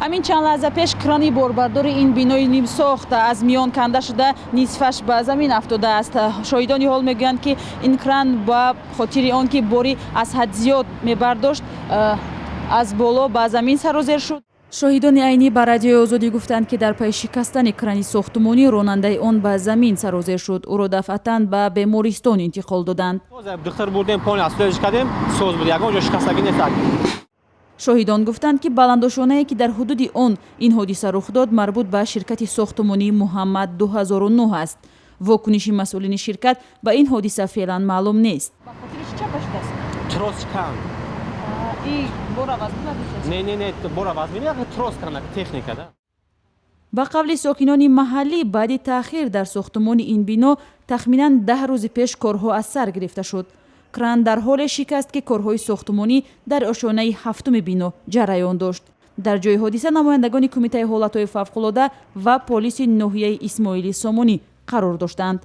Ҳамин чанд лаҳза пеш крани борбардори ин бинои нимсохт аз миён канда шуда, нисфаш ба замин афтодааст. Шоҳидони ҳол мегӯянд, ки ин кран ба хотири он ки бори аз ҳад зиёд мебардошт, аз боло ба замин сарозер шуд. Шоҳидони айнӣ ба Радиои Озодӣ гуфтанд, ки дар пайи шикастани крани сохтумонӣ ронандаи он ба замин сарозер шуд. Ӯро дафъатан ба бемористон интиқол доданд. Духтар бурдем, пони аслош кардем, соз буд, ягон ҷо шикастагӣ нест. Шоҳидон гуфтанд, ки баландошонае, ки дар ҳудуди он ин ҳодиса рух дод, марбут ба ширкати сохтумонии Муҳаммад 2009 аст. Вокуниши масъулини ширкат ба ин ҳодиса феълан маълум нест. Трос канд. Не, не, не, бора вазмин, трос канд, техника да. Ба қавли сокинони маҳаллӣ, баъди таъхир дар сохтумони ин бино тахминан 10 рӯзи пеш корҳо аз сар гирифта шуд. Кран дар ҳоле шикаст, ки корҳои сохтумонӣ дар ошёнаи ҳафтуми бино ҷараён дошт. Дар ҷои ҳодиса намояндагони Кумитаи ҳолатҳои фавқулода ва полиси ноҳияи Исмоили Сомонӣ қарор доштанд.